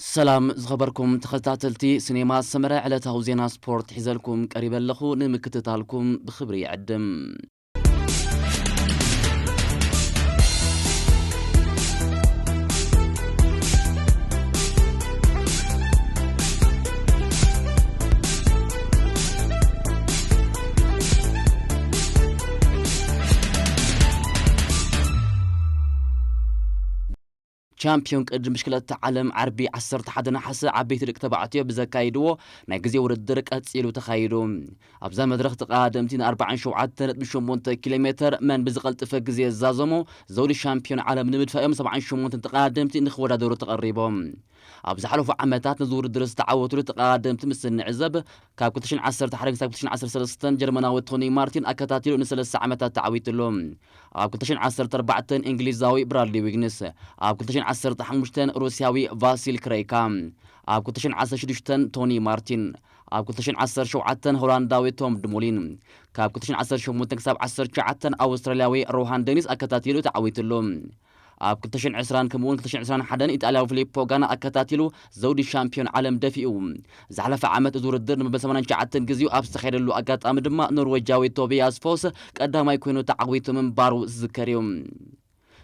ሰላም ዝኸበርኩም ተኸታተልቲ ሲኔማ ሰመረ፣ ዕለታዊ ዜና ስፖርት ሒዘልኩም ቀሪበ ኣለኹ። ንምክትታልኩም ብኽብሪ ይዕድም። ቻምፒዮን ቅድድም ብሽክለታ ዓለም ዓርቢ ዓሰርተ ሓደ ነሓሰ ዓበይቲ ደቂ ተባዕትዮ ብዘካይድዎ ናይ ግዜ ውድድር ቀጺሉ ተኻይዱ። ኣብዛ መድረኽ ተቐዳደምቲ ን ኣርባዓን ሸውዓተን ነጥቢ ሸሞንተ ኪሎ ሜተር መን ብዝቐልጥፈ ግዜ ዝዛዘሞ ዘውዲ ሻምፒዮን ዓለም ንምድፋእ እዮም ሰብዓን ሸሞንተን ተቐዳደምቲ ንኽወዳደሩ ተቐሪቦም። ኣብ ዝሓለፉ ዓመታት ነዚ ውድድር ዝተዓወቱሉ ተቐዳደምቲ ምስ እንዕዘብ፣ ካብ ክልተ ሽሕን ዓሰርተ ሓደን ክሳብ ክልተ ሽሕን ዓሰርተ ሰለስተን ጀርመናዊ ቶኒ ማርቲን ኣከታቲሉ ንሰለስተ ዓመታት ተዓዊትሉ። ኣብ ክልተ ሽሕን ዓሰርተ ኣርባዕተን እንግሊዛዊ ብራድሊ ዊግንስ፣ ኣብ ክልተ ሽሕን ዓሰርተ ሓሙሽተን ሩስያዊ ቫሲል ክረይካ፣ ኣብ ክልተ ሽሕን ዓሰርተ ሽዱሽተን ቶኒ ማርቲን፣ ኣብ ክልተ ሽሕን ዓሰርተ ሸውዓተን ሆላንዳዊ ቶም ድሞሊን፣ ካብ ክልተ ሽሕን ዓሰርተ ሸሞንተን ክሳብ ዓሰርተ ትሽዓተን ኣውስትራልያዊ ሮሃን ደኒስ ኣከታቲሉ ተዓዊትሉ። ኣብ ክልተ ሽሕን ዕስራን ከምኡውን ክልተ ሽሕን ዕስራን ሓደን ኢጣልያዊ ፊሊፖ ጋና ኣከታቲሉ ዘውዲ ሻምፒዮን ዓለም ደፊኡ። ዝሓለፈ ዓመት እዚ ውድድር ንመበል ሰማንያን ትሽዓተን ግዜኡ ኣብ ዝተኻየደሉ ኣጋጣሚ ድማ ኖርዌጃዊ ቶቢያስ ፎስ ቀዳማይ ኮይኑ ተዓዊቱ ምንባሩ ዝዝከር እዩ።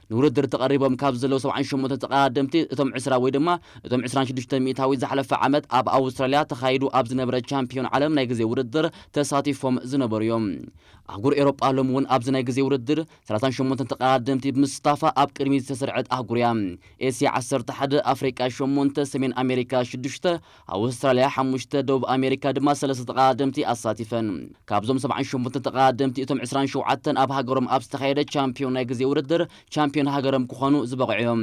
ንውድድር ተቐሪቦም ካብ ዘለዉ ሰብዓን ሸሞንተ ተቐዳደምቲ እቶም ዕስራ ወይ ድማ እቶም ዕስራን ሽዱሽተ ሚእታዊት ዝሓለፈ ዓመት ኣብ ኣውስትራልያ ተኻይዱ ኣብ ዝነበረ ቻምፒዮን ዓለም ናይ ግዜ ውድድር ተሳቲፎም ዝነበሩ እዮም። ኣህጉር ኤሮጳ ሎሚ እውን ኣብዚ ናይ ግዜ ውድድር ሰላሳን ሸሞንተን ተቐዳደምቲ ብምስታፋ ኣብ ቅድሚት ዝተሰርዐት ኣህጉር እያ። ኤስያ ዓሰርተ ሓደ፣ ኣፍሪቃ ሸሞንተ፣ ሰሜን ኣሜሪካ ሽዱሽተ፣ ኣውስትራልያ ሓሙሽተ፣ ደቡብ ኣሜሪካ ድማ ሰለስተ ተቐዳደምቲ ኣሳቲፈን። ካብዞም ሰብዓን ሸሞንተን ተቐዳደምቲ እቶም ዕስራን ሸውዓተን ኣብ ሃገሮም ኣብ ዝተኻየደ ቻምፒዮን ናይ ግዜ ውድድር ቻምፒዮን ሃገሮም ክኾኑ ዝበቕዑ እዮም።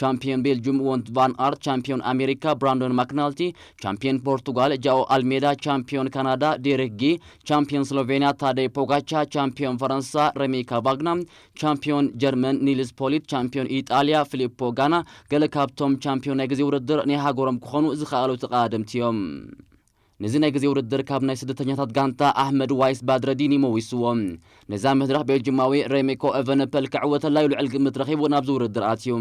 ቻምፒዮን ቤልጅም ዎንት ቫን ኣርት፣ ቻምፒዮን ኣሜሪካ ብራንዶን ማክናልቲ፣ ቻምፒዮን ፖርቱጋል ጃኦ ኣልሜዳ፣ ቻምፒዮን ካናዳ ዴሪክ ጊ፣ ቻምፒዮን ስሎቬንያ ታደይ ፖጋቻ፣ ቻምፒዮን ፈረንሳ ረሚካ ቫግና፣ ቻምፒዮን ጀርመን ኒልስ ፖሊት፣ ቻምፒዮን ኢጣልያ ፊሊፖ ጋና ገለ ካብቶም ቻምፒዮን ናይ ግዜ ውድድር ናይ ሃገሮም ክኾኑ ዝኸኣሉ ተቐዳደምቲ እዮም። ነዚ ናይ ግዜ ውድድር ካብ ናይ ስደተኛታት ጋንታ ኣሕመድ ዋይስ ባድረዲኒ መዊስዎ። ነዛ መድረኽ ቤልጅማዊ ሬሚኮ ኤቨነፐል ክዕወተላ እዩ ልዑል ግምት ረኺቡ ናብዚ ውድድር ኣትዩ።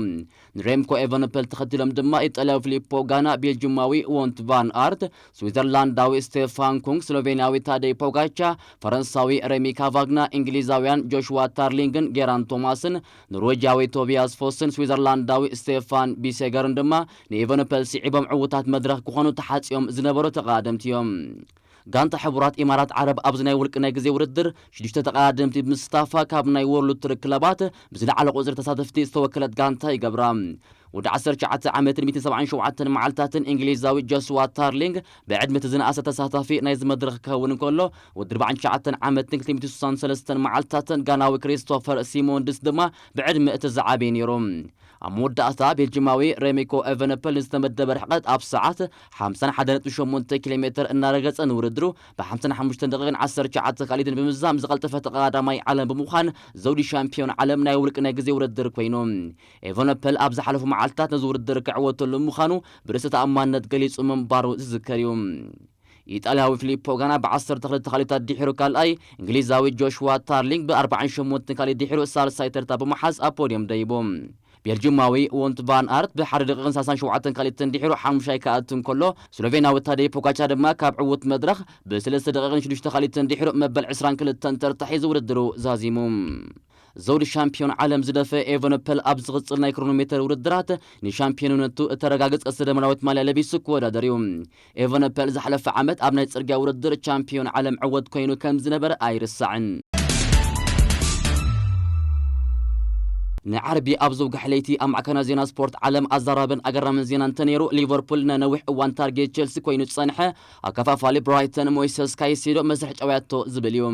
ንሬምኮ ኤቨነፐል ተኸቲሎም ድማ ኢጣልያዊ ፊሊፖ ጋና፣ ቤልጅማዊ ዎንት ቫን ኣርት፣ ስዊዘርላንዳዊ ስቴፋን ኩንግ፣ ስሎቬንያዊ ታደይ ፖጋቻ፣ ፈረንሳዊ ሬሚካ ቫግና፣ እንግሊዛውያን ጆሽዋ ታርሊንግን ጌራን ቶማስን፣ ኖርዌጃዊ ቶቢያስ ፎስን ስዊዘርላንዳዊ ስቴፋን ቢሴገርን ድማ ንኤቨነፐል ስዒቦም ዕዉታት መድረኽ ክኾኑ ተሓጽዮም ዝነበሩ ተቐዳደምቲ እዮም። ጋንታ ሕቡራት ኢማራት ዓረብ ኣብዚ ናይ ውልቂ ናይ ግዜ ውድድር ሽዱሽተ ተቐዳደምቲ ብምስታፋ ካብ ናይ ወርልድ ቱር ክለባት ብዝለዓለ ቁጽሪ ተሳተፍቲ ዝተወከለት ጋንታ ይገብራ። ወዲ ዓሰርተ ትሽዓተ ዓመትን ሚእትን ሰብዓን ሸውዓተን መዓልታትን እንግሊዛዊ ጆስዋ ታርሊንግ ብዕድመ እቲ ዝነኣሰ ተሳታፊ ናይዚ መድረኽ ክኸውን እንከሎ፣ ወዲ ኣርባዓን ትሽዓተን ዓመትን ክልተ ሚእትን ስሳን ሰለስተን መዓልታትን ጋናዊ ክሪስቶፈር ሲሞንድስ ድማ ብዕድመ እቲ ዝዓበየ ነይሩ። ኣብ መወዳእታ ቤልጅማዊ ሬሚኮ ኤቨነፐል ንዝተመደበ ርሕቀት ኣብ ሰዓት ሓምሳን ሓደ ነጥቢ ሸሞንተ ኪሎ ሜተር እናረገጸ ንውድድሩ ብሓምሳን ሓሙሽተን ደቂቕን ዓሰርተ ትሽዓተ ካልኢትን ብምዝዛም ዝቐልጠፈ ተቐዳዳማይ ዓለም ብምዃን ዘውዲ ሻምፒዮን ዓለም ናይ ውልቂ ናይ ግዜ ውድድር ኮይኑ። ኤቨነፐል ኣብ ዝሓለፉ መዓልትታት ነዚ ውድድር ክዕወተሉ ምዃኑ ብርእሰ ተኣማንነት ገሊጹ ምንባሩ ዝዝከር እዩ። ኢጣልያዊ ፊሊፖ ጋና ብዓሰርተ ክልተ ካልኢታት ድሒሩ ካልኣይ፣ እንግሊዛዊ ጆሽዋ ታርሊንግ ብኣርባዓን ሸሞንተን ካልኢት ድሒሩ ሳልሳይ ተርታ ብምሓዝ ኣብ ፖድየም ደይቡ። ቤልጅማዊ ዎንት ቫን ኣርት ብሓደ ደቂቕን ሰላሳን ሸውዓተን ካልኢትን ድሒሩ ሓሙሻይ ክኣቱ እንከሎ፣ ስሎቬንያዊ ታደይ ፖጋቻ ድማ ካብ ዕዉት መድረኽ ብሰለስተ ደቂቕን ሽዱሽተ ካልኢትን ድሒሩ መበል ዕስራን ክልተን ተርታ ሒዙ ውድድሩ ዛዚሙ። ዘውዲ ሻምፒዮን ዓለም ዝደፈ ኤቨነፐል ኣብ ዝቕጽል ናይ ክሮኖሜተር ውድድራት ንሻምፒዮንነቱ እተረጋግጽ ቀስተ ደመናዊት ማልያ ለቢሱ ክወዳደር እዩ። ኤቨነፐል ዝሓለፈ ዓመት ኣብ ናይ ጽርግያ ውድድር ቻምፒዮን ዓለም ዕወት ኮይኑ ከም ዝነበረ ኣይርሳዕን። ንዓርቢ ኣብ ዘውግሐ ለይቲ ኣብ ማዕከና ዜና ስፖርት ዓለም ኣዛራብን ኣገራምን ዜና እንተነይሩ፣ ሊቨርፑል ንነዊሕ እዋን ታርጌት ቸልሲ ኮይኑ ዝጸንሐ ኣከፋፋሊ ብራይተን ሞይሰስ ካይሴዶ መስርሕ ጨውያቶ ዝብል እዩ።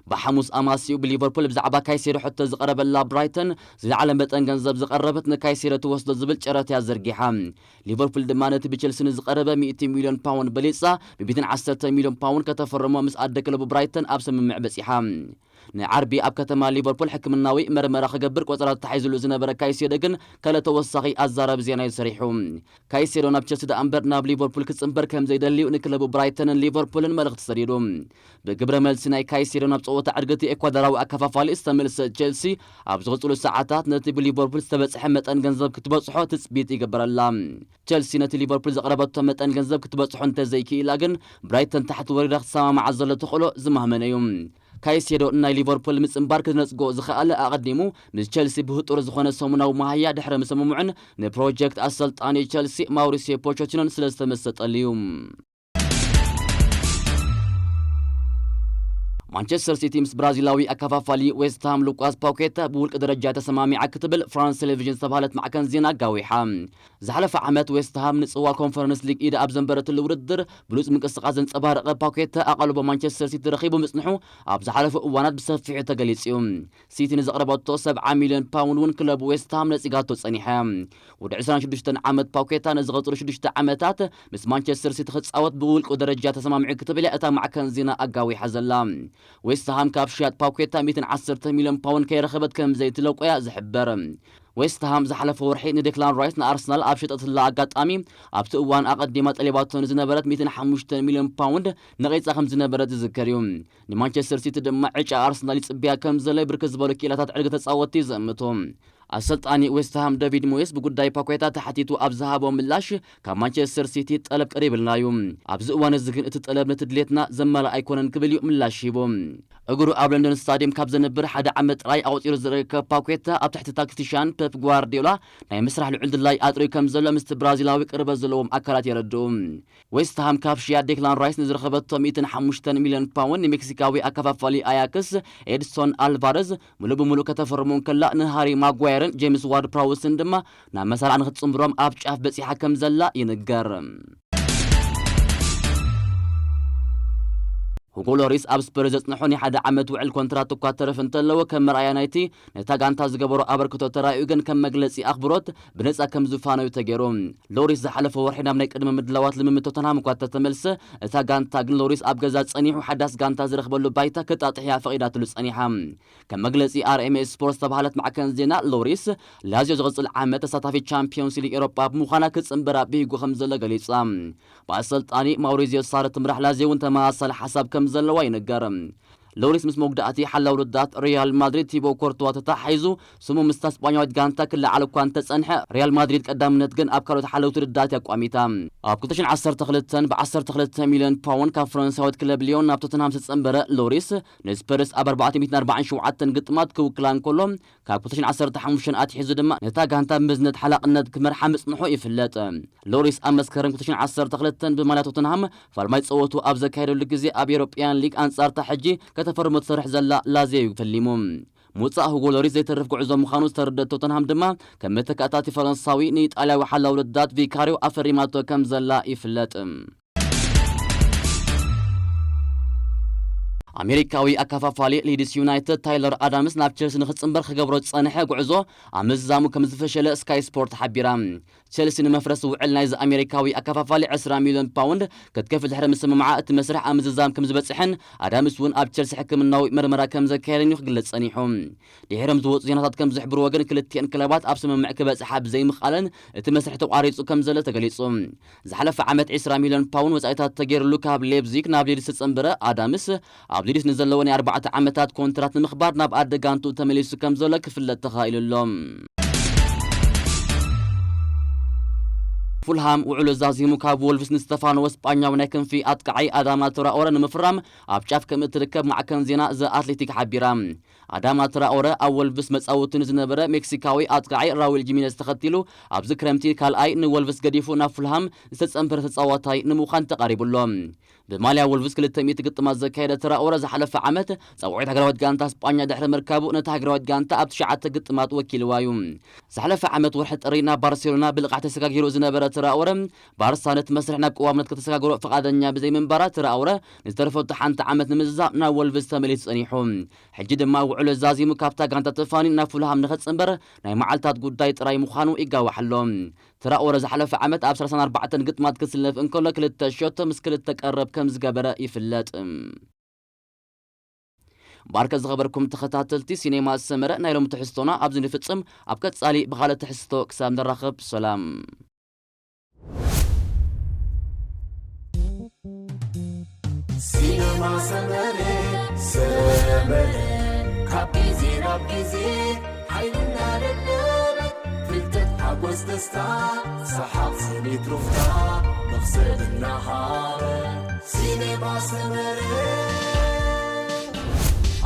ብሓሙስ ኣማስዩ ብሊቨርፑል ብዛዕባ ካይሴዶ ሕቶ ዝቐረበላ ብራይተን ዝለዓለ መጠን ገንዘብ ዝቐረበት ንካይሴዶ ትወስዶ ዝብል ጨረታ እያ ዘርጊሓ። ሊቨርፑል ድማ ነቲ ብቸልሲ ንዝቐረበ ሚእቲ ሚልዮን ፓውንድ በሊጻ ብ ሚእትን ዓሰርተ ሚልዮን ፓውንድ ከተፈርሞ ምስ ኣደ ክለቡ ብራይተን ኣብ ስምምዕ በጺሓ። ንዓርቢ ኣብ ከተማ ሊቨርፑል ሕክምናዊ መርመራ ክገብር ቆጸራ ተታሒዝሉ ዝነበረ ካይሴዶ ግን ካልእ ተወሳኺ ኣዛራቢ ዜና እዩ ሰሪሑ። ካይሴዶ ናብ ቸልሲ ደኣ እምበር ናብ ሊቨርፑል ክጽንበር ከም ዘይደልዩ ንክለቡ ብራይተንን ሊቨርፑልን መልእኽቲ ሰዲዱ። ብግብረ መልሲ ናይ ካይሴዶ ናብ ጸወታ ዕርግቲ ኤኳዶራዊ ኣከፋፋሊ ዝተመልሰ ቸልሲ፣ ኣብ ዝቕጽሉ ሰዓታት ነቲ ብሊቨርፑል ዝተበጽሐ መጠን ገንዘብ ክትበጽሖ ትጽቢት ይግበረላ። ቸልሲ ነቲ ሊቨርፑል ዘቕረበቶ መጠን ገንዘብ ክትበጽሖ እንተዘይክኢላ ግን፣ ብራይተን ታሕቲ ወሪዳ ክትሰማምዓ ዘሎ ተኽእሎ ዝማህመነ እዩ። ካይሴዶ ናይ ሊቨርፑል ምጽንባር ክነጽጎ ዝኸኣለ ኣቐዲሙ ምስ ቸልሲ ብህጡር ዝኾነ ሰሙናዊ መሃያ ድሕሪ ምስምምዑን ንፕሮጀክት ኣሰልጣኒ ቸልሲ ማውሪሲዮ ፖቸቲኖን ስለ ዝተመሰጠሉ እዩ። ማንቸስተር ሲቲ ምስ ብራዚላዊ ኣከፋፋሊ ዌስትሃም ሉካስ ፓኬታ ብውልቂ ደረጃ ተሰማሚዓ ክትብል ፍራንስ ቴሌቪዥን ዝተባህለት ማዕከን ዜና ኣጋዊሓ። ዝሓለፈ ዓመት ዌስትሃም ንጽዋ ኮንፈረንስ ሊግ ኢዳ ኣብ ዘንበረትሉ ውድድር ብሉጽ ምንቅስቃስ ዘንጸባረቐ ፓኬታ ኣቓልቦ ማንቸስተር ሲቲ ረኺቡ ምጽንሑ ኣብ ዝሓለፉ እዋናት ብሰፊሑ ተገሊጹ እዩ። ሲቲ ንዘቕረበቶ ሰብዓ ሚልዮን ፓውንድ እውን ክለብ ዌስትሃም ነጺጋቶ ጸኒሐ። ወዲ ዕስራን ሽዱሽተን ዓመት ፓኬታ ንዝቐጽሉ ሽዱሽተ ዓመታት ምስ ማንቸስተር ሲቲ ክጻወት ብውልቁ ደረጃ ተሰማሚዑ ክትብል እያ እታ ማዕከን ዜና ኣጋዊሓ ዘላ። ዌስትሃም ካብ ሽያጥ ፓኬታ ሚእትን ዓሰርተ ሚልዮን ፓውንድ ከይረኸበት ከም ዘይትለቆ እያ ዝሕበር። ዌስትሃም ዝሓለፈ ወርሒ ንዴክላን ራይስ ንኣርሰናል ኣብ ሸጠትላ ኣጋጣሚ፣ ኣብቲ እዋን ኣቐዲማ ጠሊባቶ ንዝነበረት ሚእትን ሓሙሽተን ሚልዮን ፓውንድ ነቒጻ ከም ዝነበረት ዝዝከር እዩ። ንማንቸስተር ሲቲ ድማ ዕጫ ኣርሰናል ይጽብያ ከም ዘሎ ብርክት ዝበሉ ክኢላታት ዕርጊ ተጻወትቲ ይዘምቱ። ኣሰልጣኒ ዌስትሃም ዴቪድ ሞየስ ብጉዳይ ፓኬታ ተሓቲቱ ኣብ ዝሃቦ ምላሽ፣ ካብ ማንቸስተር ሲቲ ጠለብ ቀሪብልና እዩ። ኣብዚ እዋን እዚ ግን እቲ ጠለብ ነቲ ድሌትና ዘማልእ ኣይኮነን ክብል እዩ ምላሽ ሂቡ። እግሩ ኣብ ለንደን ስታዲየም ካብ ዘንብር ሓደ ዓመት ጥራይ ኣቑጺሩ ዝርከብ ፓኬታ፣ ኣብ ትሕቲ ታክቲሻን ፔፕ ጓርዲዮላ ናይ ምስራሕ ልዑል ድላይ ኣጥርዩ ከም ዘሎ ምስቲ ብራዚላዊ ቅርበት ዘለዎም ኣካላት የረድኡ። ዌስትሃም ካብ ሽያጥ ዴክላን ራይስ ንዝረኸበቶ ሚእትን ሓሙሽተን ሚልዮን ፓውንድ ንሜክሲካዊ ኣከፋፋሊ ኣያክስ ኤድሶን ኣልቫረዝ ምሉእ ብምሉእ ከተፈርሙ እንከላ፣ ንሃሪ ማጓየርን ጄምስ ዋርድ ፕራውስን ድማ ናብ መሳርዓ ንክትጽንብሮም ኣብ ጫፍ በጺሓ ከም ዘላ ይንገር። ሁጎ ሎሪስ ኣብ ስፐርስ ዘጽንሖ ናይ ሓደ ዓመት ውዕል ኮንትራት እኳ ተረፍ እንተለዎ፣ ከም መርኣያ ናይቲ ነታ ጋንታ ዝገበሮ ኣበርክቶ ተራእዩ ግን ከም መግለጺ ኣኽብሮት ብነጻ ከም ዝፋነዩ ተገይሩ። ሎሪስ ዝሓለፈ ወርሒ ናብ ናይ ቅድመ ምድላዋት ልምምድ ቶተንሃም እኳ ተተመልሰ፣ እታ ጋንታ ግን ሎሪስ ኣብ ገዛ ጸኒሑ ሓዳስ ጋንታ ዝረኽበሉ ባይታ ክጣጥሕያ ፈቒዳትሉ ጸኒሓ። ከም መግለጺ ኣር ኤም ኤስ ስፖርት ዝተባህለት ማዕከን ዜና፣ ሎሪስ ላዚዮ ዝቕጽል ዓመት ተሳታፊ ቻምፒዮንስ ሊግ ኤሮጳ ብምዃና ክጽንበራ ብሂጉ ከም ዘሎ ገሊጻ። ብኣሰልጣኒ ማውሪዚዮ ሳሪ ትምራሕ ላዚዮ እውን ተመሳሳሊ ሓሳብ ከም ዘለዋ ይንገር። ሎሪስ ምስ መጉዳእቲ ሓላው ውድዳት ሪያል ማድሪድ ቲቦ ኮርቱዋ ተተሓሒዙ ስሙ ምስታ ስጳኛዊት ጋንታ ክለዓል እኳ እንተጸንሐ፣ ሪያል ማድሪድ ቀዳምነት ግን ኣብ ካልኦት ሓለውቲ ውድዳት እያ ኣቋሚታ። ኣብ ክልተ ሽሕን ዓሰርተ ክልተን ብ ዓሰርተ ክልተ ሚልዮን ፓውንድ ካብ ፈረንሳዊት ክለብ ሊዮን ናብ ቶተንሃም ዝተጸንበረ ሎሪስ፣ ንስፐርስ ኣብ ኣርባዕተ ሚእትን ኣርባዓን ሸውዓተን ግጥማት ክውክላ እንከሎ፣ ካብ ክልተ ሽሕን ዓሰርተ ሓሙሽተን ኣትሒዙ ድማ ነታ ጋንታ ብመዝነት ሓላቕነት ክመርሓ ምጽንሑ ይፍለጥ። ሎሪስ ኣብ መስከረም ክልተ ሽሕን ዓሰርተ ክልተን ብማልያ ቶተንሃም ፋልማይ ጸወቱ ኣብ ዘካየደሉ ግዜ፣ ኣብ ኤሮጳያን ሊግ ኣንጻርታ ሕጂ ከተፈርሞ ትሰርሕ ዘላ ላዚዮ እዩ ፈሊሙ። ምውጻእ ሁጎ ሎሪስ ዘይተርፍ ጉዕዞ ምዃኑ ዝተረደት ቶተንሃም ድማ፣ ከም መተካእታቲ ፈረንሳዊ ንኢጣልያዊ ሓላው ውድዳት ቪካሪዮ ኣፈሪማቶ ከም ዘላ ይፍለጥ። ኣሜሪካዊ ኣከፋፋሊ ሊድስ ዩናይትድ ታይለር ኣዳምስ ናብ ቸልሲ ንክጽንበር ክገብሮ ዝጸንሐ ጉዕዞ ኣብ ምዝዛሙ ከም ዝፈሸለ ስካይ ስፖርት ሓቢራ። ቸልሲ ንመፍረስ ውዕል ናይዚ ኣሜሪካዊ ኣከፋፋሊ ዕስራ ሚልዮን ፓውንድ ክትከፍል ድሕሪ ምስምምዓ፣ እቲ መስርሕ ኣብ ምዝዛም ከም ዝበጽሐን ኣዳምስ እውን ኣብ ቸልሲ ሕክምናዊ መርመራ ከም ዘካየደን እዩ ክግለጽ ጸኒሑ። ድሒሮም ዝወጹ ዜናታት ከም ዝሕብርዎ ግን፣ ክልቲኤን ክለባት ኣብ ስምምዕ ክበጽሓ ብዘይምኽኣለን እቲ መስርሕ ተቋሪጹ ከም ዘሎ ተገሊጹ። ዝሓለፈ ዓመት ዕስራ ሚልዮን ፓውንድ ወጻኢታት ተገይርሉ ካብ ሌፕዚግ ናብ ሊድስ ዝተጸንበረ ኣዳምስ፣ ኣብ ሊድስ ንዘለዎ ናይ ኣርባዕተ ዓመታት ኮንትራት ንምኽባር ናብ ኣደጋንቱ ተመሊሱ ከም ዘሎ ክፍለጥ ተኻኢሉ ኣሎ። ፉልሃም ውዕሉ ዛዚሙ ካብ ወልቭስ ንዝተፋነወ ስጳኛዊ ናይ ክንፊ ኣጥቃዓይ ኣዳማ ትራኦረ ንምፍራም ኣብ ጫፍ ከም እትርከብ ማዕከን ዜና ዘ ኣትሌቲክ ሓቢራ። ኣዳማ ትራኦረ ኣብ ወልቭስ መጻወቲ ንዝነበረ ሜክሲካዊ ኣጥቃዓይ ራውል ጂሚነዝ ተኸቲሉ፣ ኣብዚ ክረምቲ ካልኣይ ንወልቭስ ገዲፉ ናብ ፉልሃም ዝተጸንበረ ተጻዋታይ ንምዃን ተቓሪቡ ኣሎ። ብማልያ ወልቭስ ክልተ ሚእቲ ግጥማት ዘካየደ ትራኦረ፣ ዝሓለፈ ዓመት ጻውዒት ሃገራዊት ጋንታ ስጳኛ ድሕሪ ምርካቡ፣ ነታ ሃገራዊት ጋንታ ኣብ ትሽዓተ ግጥማት ወኪልዋ እዩ። ዝሓለፈ ዓመት ወርሒ ጥሪ ናብ ባርሴሎና ብልቓሕ ተሰጋጊሩ ዝነበረ ትራኦረ፣ ባርሳ ነቲ መስርሕ ናብ ቀዋምነት ከተሰጋግሮ ፍቓደኛ ብዘይምንባራ፣ ትራኦረ ንዝተረፈቶ ሓንቲ ዓመት ንምዝዛም ናብ ወልቭስ ተመሊሱ ጸኒሑ። ሕጂ ድማ ውዕሉ ዛዚሙ ካብታ ጋንታ ተፋንዩ ናብ ፉልሃም ንኽጽንበር ናይ መዓልታት ጉዳይ ጥራይ ምዃኑ ይጋዋሕ ኣሎ። ትራኦረ ዝሓለፈ ዓመት ኣብ ሰላሳን ኣርባዕተን ግጥማት ክስለፍ እንከሎ፣ ክልተ ሸቶ ምስ ክልተ ቀረብ ከም ዝገበረ ይፍለጥ። ባርከ ዝኸበርኩም ተኸታተልቲ ሲኔማ ሰመረ፣ ናይ ሎሚ ትሕዝቶና ኣብዚ ንፍጽም። ኣብ ቀጻሊ ብኻልእ ትሕዝቶ ክሳብ ንራኸብ፣ ሰላም። ሲነማ ሰመረ ሰመረ ካብ ግዜ ናብ ግዜ ሓይልና ደለበ ፍልጠት ሓጎስ ደስታ ሰሓቕ ስኒት ሩፍታ መኽሰብ እናሃበ ሲነማ ሰመረ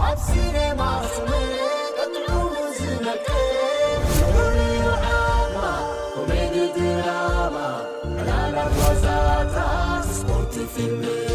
ኣብ ሲነማ ሰመረ ቀጥዑ ዝነቀ ፍሉይ ዓማ ኮሜዲ ድራማ ዕላላት ዋዛታት ስፖርት ፊልም